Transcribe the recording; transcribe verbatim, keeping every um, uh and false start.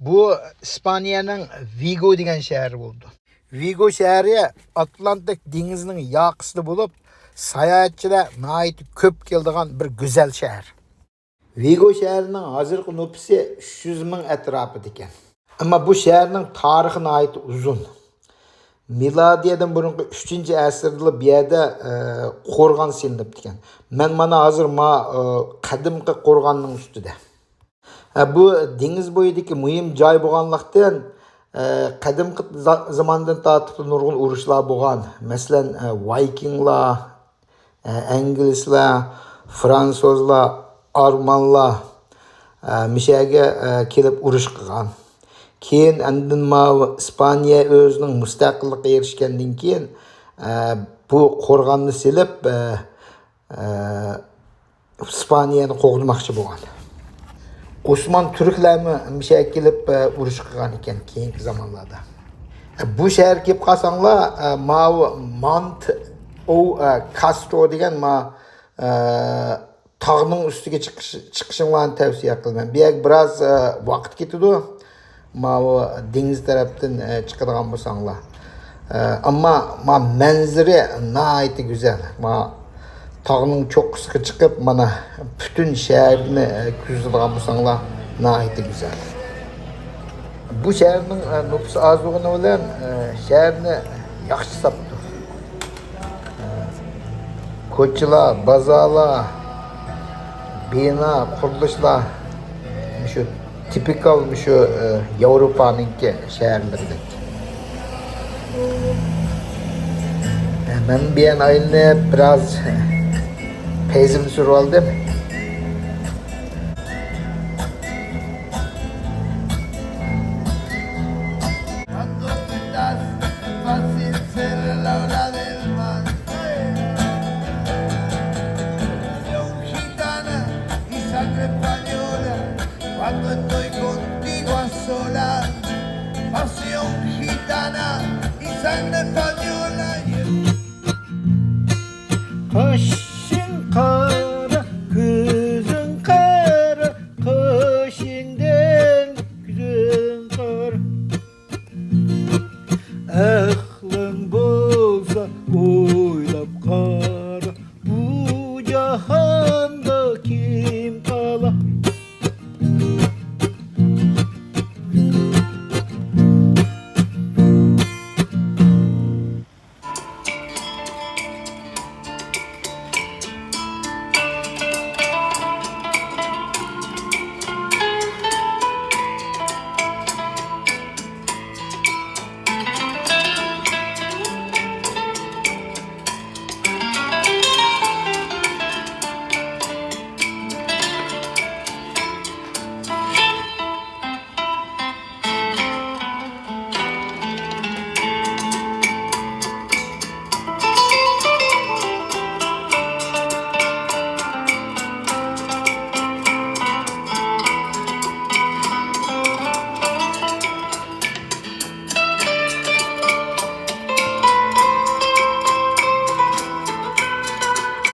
بۇ ئىسپانىيەنىڭ ۋىگو دېگەن شەھىرى بولىدۇ. ۋىگو شەھىرى ئاتلانتىك دېڭىزىنىڭ ياقىسىدا بولۇپ، ساياھەتچىلەر ناھايىتى كۆپ كېلىدىغان بىر گۈزەل شەھەر. ۋىگو شەھىرىنىڭ ھازىرقى نوپۇسى ئۈچ يۈز مىڭ ئەتراپىدا ئىكەن. ئەمما بۇ شەھەرنىڭ تارىخى ناھايىتى ئۇزۇن. مىلادىيەدىن بۇرۇنقى ئۈچىنچى ئەسىردىلا بۇ يەردە، ئە، قورغان سېلىنىپتىكەن. مەن مانا ھازىر ما، ئە، قەدىمكى قورغاننىڭ ئۈستىدە. ئە، بۇ دېڭىز بويىدىكى مۇھىم جاي بولغانلىقتىن، ئە، قەدىمكى زا-، زاماندىن تارتىپ نۇرغۇن ئۇرۇشلار بولغان. مەسىلەن، ئە، ۋايكىڭلار، ئە، ئىنگلىزلار، فرانسۇزلار، ئالمانلار، ئە، مۇشۇ يەرگە، ئە، كېلىپ ئۇرۇش قىلغان. كېيىن ئاندىن ماۋۇ ئىسپانىيە ئۆزىنىڭ مۇستەقىللىقىگە ئېرىشكەندىن كېيىن، ئە، بۇ قورغاننى سېلىپ، ئە، ئە، ئىسپانىيەنى قوغدىماقچى بولغان. ئوسمان تۈركلەرمۇ مۇشۇ يەرگە كېلىپ، ئە، ئۇرۇش قىلغان ئىكەن كېيىنكى زامانلاردا. ئە، بۇ شەھەرگە كېلىپ قالساڭلار، ئە، ماۋۇ مونت ئو، ئە، كاسترو دېگەن ما، ئە، تاغنىڭ ئۈستىگە چىقىش، چىقىشىڭلارنى تەۋسىيە قىلىمەن. بۇ يەرگە بىراز، ئە، ۋاقىت كېتىدۇ. ماۋۇ دېڭىز تەرەپتىن، ئە، چىقىدىغان بولساڭلار. ئە، ئەمما ما مەنزىرە ناھايىتى گۈزەل. ما تاغنىڭ چوققىسىغا چىقىپ، مانا پۈتۈن شەھەرنى، ئە، كۆزىتىدىغان بولساڭلار، ناھايىتى گۈزەل. بۇ شەھەرنىڭ، ئە، نوپۇسى ئاز بولغىنى بىلەن، ئە، شەھەرنى ياخشى ساپتۇ. كوچىلار، بازارلار، بىنا، قۇرۇلۇشلار مۇشۇ تىپىكال مۇشۇ، ئە، ياۋروپانىڭكى شەھەرلىرىدەك. مەن بۇ يەرنى ئايلىنىپ بىراز پەيزىمنى سۈرۈۋالدىم.